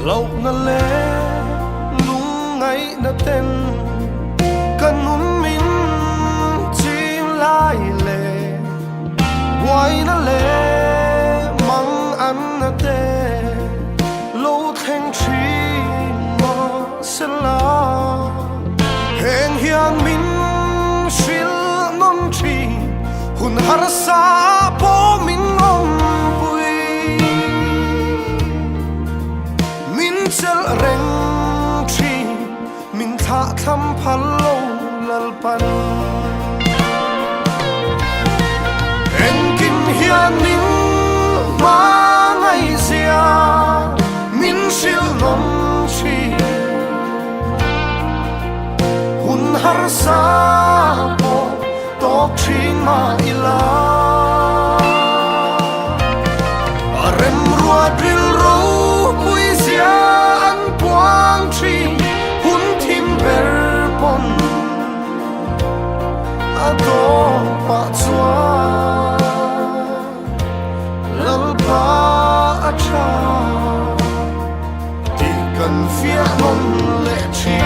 Hlauhna leh lungngaihna ten ka nun min chim lai leh buaina leh manganna te lo thleng thin mahsela heng hian min hrilh nawn thin hun harsa pawh min awmpui. Min chelh reng thin, min thlah thlam phal lo Lalpan. Engkim hian min hma ngaihzia min hrilh nawm thin. Hun harsa pawh tawk thin mah ila. A remruat rilru puizia an puang thin hun thim ber pawn a tawpah chuan Lalpa a tha tih kan fiah nawn leh thin.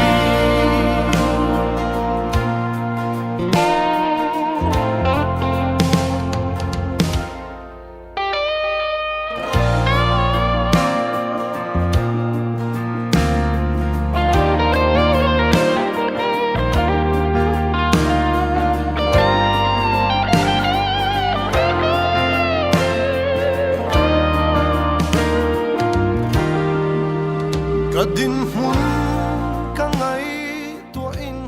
Ka dinhmun ka ngaihtuahin.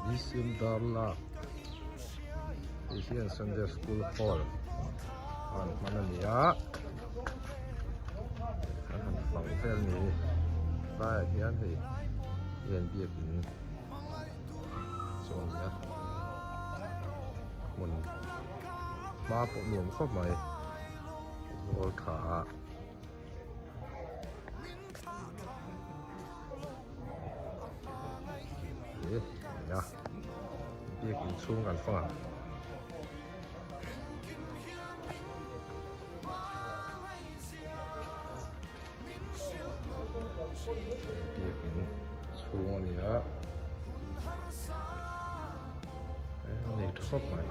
Bcm Darla tih hian Sunday School Hall an hman a ni a an han fang vel a ni tlaiah hian hei hian biakin chu a ni a hmun hma pawh nuam khawp mai zawl tha a. Nia biakin chhung kan fang ang. Biakin chhung a ni a nei tha khawp mai.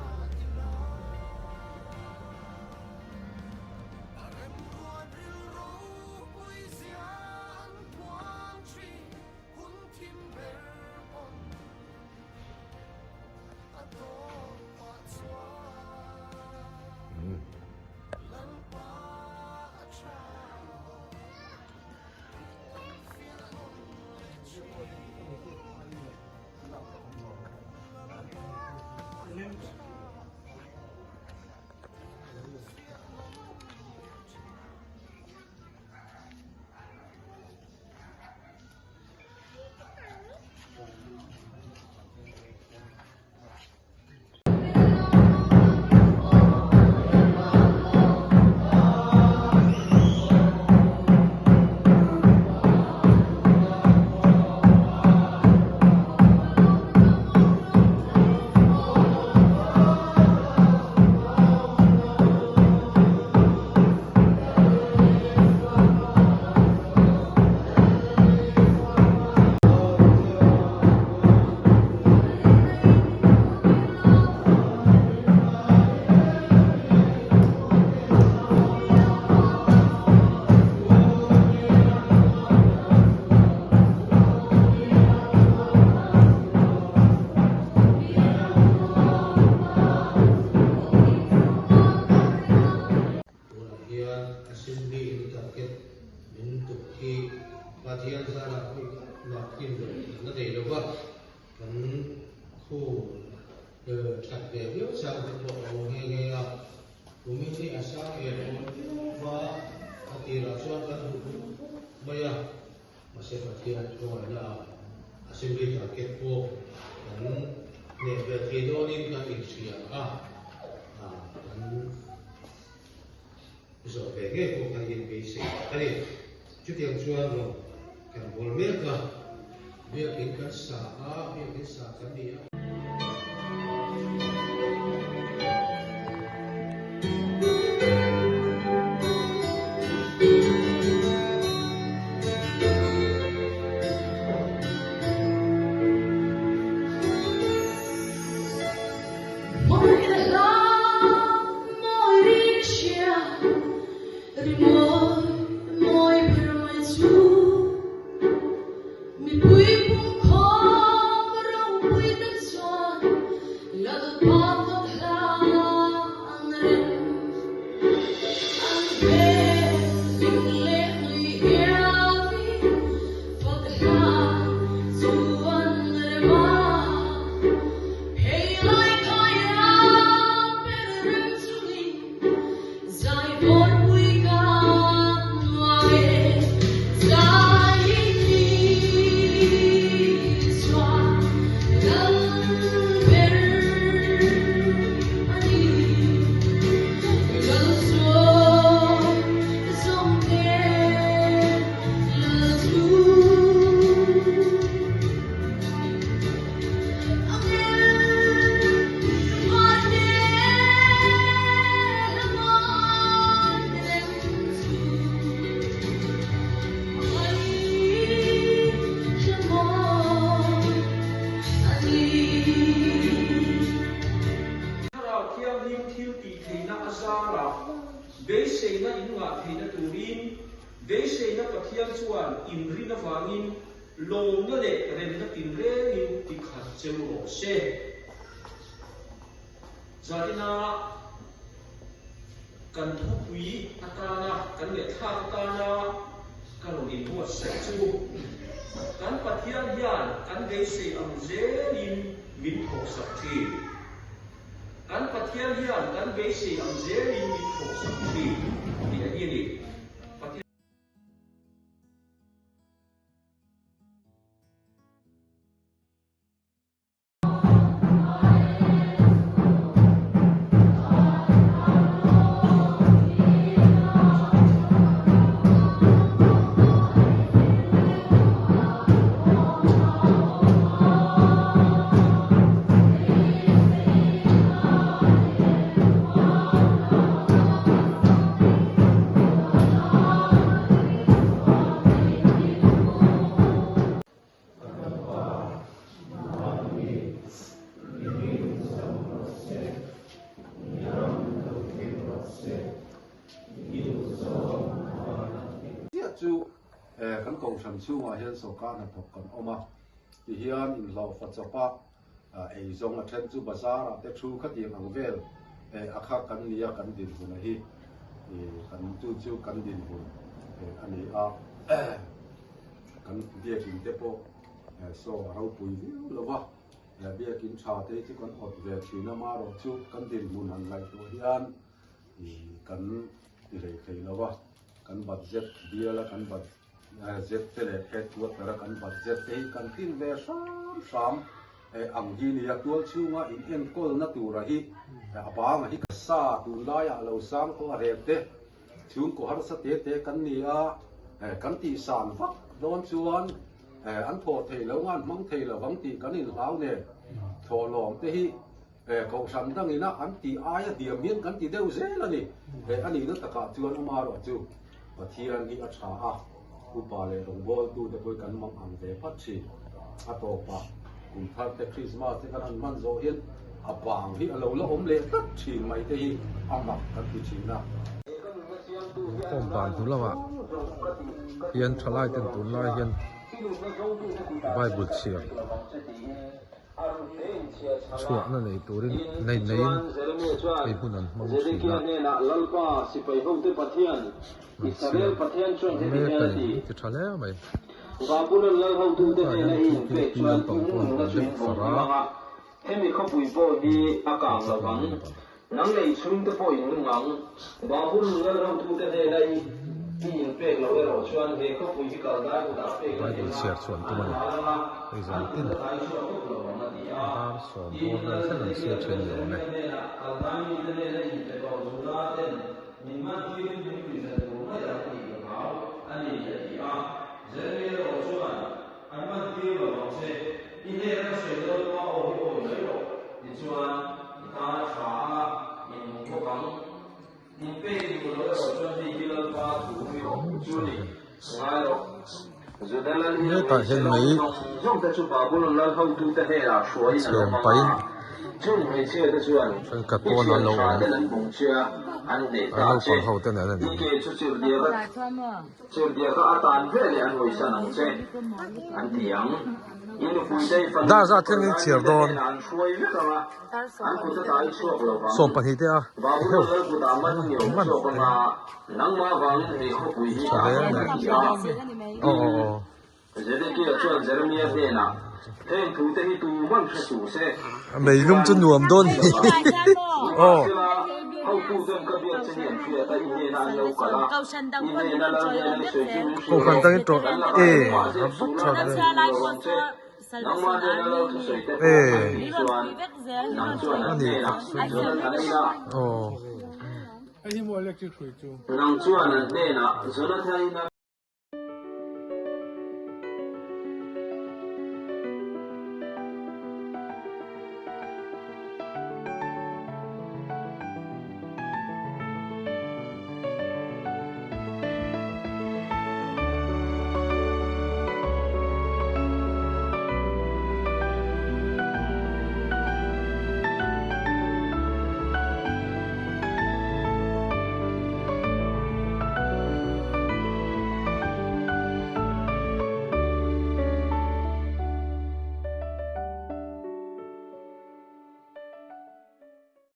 Tunah hian Assembly in target min tuk hi Pathian zarah hmui khat mah tlin loh an la nei lo va, kan khu that ve viau chang te pawh a awm nghe nghe a. Kumin hi a sang em awn viau va, a tirah chuan kan duh duh khawp mai a. Mahse Pathian thuawihna ah Assembly target pawh kan hneh ve thei dawnin kan inhria a, kan zawh ve ngei pawh kan inbeisei a ni. Chutiang chuan rawn kan bawl mek a, biakin kan sa a, biakin sa kan ni a. Beiseina Pathian chuan inrin avangin lawmna leh remna tinrengin tikhat cheu rawh se. Zanina kan thupui atana, kan ngaihthlak atana ka rawn inbuatsaih chu, kan Pathian hian kan beisei ang zelin min thawksak thin. Kan Pathian hian kan beisei ang zelin min thawksak thin tih a hi a ni. Pathian. Chiah chu kan kohhran chhungah hian sawrkar hnathawk kan awm a, tihian inhlawhfa chawpa eizawng a then chu bazar ah te thu khatiang ang vel a kha kan ni a kan dinhmun a hi kan chu chu kan dinhmun a ni a kan biakin te pawh saw a ropui viau lo va biakin tha te hi chu kan awt ve thin a marawh chu kan dinhmun han ngaihtuah hian kan ti hlei thei lo va kan budget bial a kan budget te leh headquarter a kan budget te hi kan tlin ve hram hram ang hi nia tual chhunga in enkawlna tura hi a banga hi ka sa tunlaiah lo sang tawh a rep te chhungkaw harsa te te kan ni a kan tihsan vak dawn chuan an thawh thei lo nga an hmang thei lovang tih kan inhlau nen thawhlawm te hi Kohhran dangina an tih aia hniam hian kan ti deuh zel a ni. He a nihna takah chuan amaherawh chu Pathian hi a tha a, upa leh rawngbawltute pawh hi kan mang ang ve phat thin. A tawpah kum thar te Krismas te kan han hman zawh hian a bang hi a lo la awm leh tlat thin mai te hi a mak kan ti thin a. Inkhawm ban hnu lamah hian thalai ten tunlai hian Bible chhiar chhuahna nei turin nei neiin hei hun an hmang thin a. An chhiar mek a ni an ti tha hle mai. Hetah hian thil thil tui lampang pawh an awm deuh far a. Chak lam lampang. Nang lei chhungte pawh in nung ang. Babul lal hotute hnena i i inpek loh erawh chuan he khawpui hi kal dai kutah pek a ni Bible ang a, chhiar chhuan tum a an ni. hal ang a, Hei an zan tin kut a tlai chhuak vek lo ang a ti a. dar sawm Tin, bawr vel Lal thleng an Zedekia chhiar thin chuan ni awm e. Jeremia hnenah, Kal dai mite hnena inpe tawh Juda ten min man tirin min puihzan tur mai ang tih ka hlau a ni, a ti a. Jeremia erawh chuan, An man tir lo ang che, i hnena ka sawi Lalpa aw hi awi mai rawh. Tichuan, i tan a tha a, i nung bawk ang. In pek duh lo erawh chuan hei hi Lalpa thu mi awm chu a ni. Ngai rawh. Juda lal hi Hetah hmeichhe hian lawng mei zawng zawng te chu Babulon lal hotute hnenah hruaiin an awm chhem ang pahin a. Chung hmeichhia te chuan thenkhat i pawn an thian lo tha awm. ten an bawng che a, an hneh An ta che. naupang ho te nen a I ni. ke chu chirhdiak a. Chirhdiaka a tan ve leh an hawisan ang che, an ti ang. I nupuite i fanu Dar zat chu thleng in kalai chhiar mite dawn. hnenah an hruai vek ang a, an kut a tlai chhuak lo vang. Sawm pahnih te a Babulon lal kutah man ni awm man chhuak ang a, nangmah vangin hei khawpui hi tha tah hle ang mai. a ti a. Aw aw aw. Zedekia chuan Jeremia hnenah, Heng thute hi tu man hre suh se. Mei lum chu nuam dawn hi. Aw. Nimahsela, hotuten ka biak che hi an hriat a, i hnenah an lo kal a, i hnena lal hnena i sawi chu min hrilh Kohhran rawh. tangin tawh Kan lakah e engmah a zep va suh la, tha kan ve. ti lo ang che. Nangmah hnena lal thusawi te E. pawh an tih chuan, nang chuan A an ni hnenah tak chu. Jonathan a ina. Aw. Nang chuan an hnenah Jonathan ina.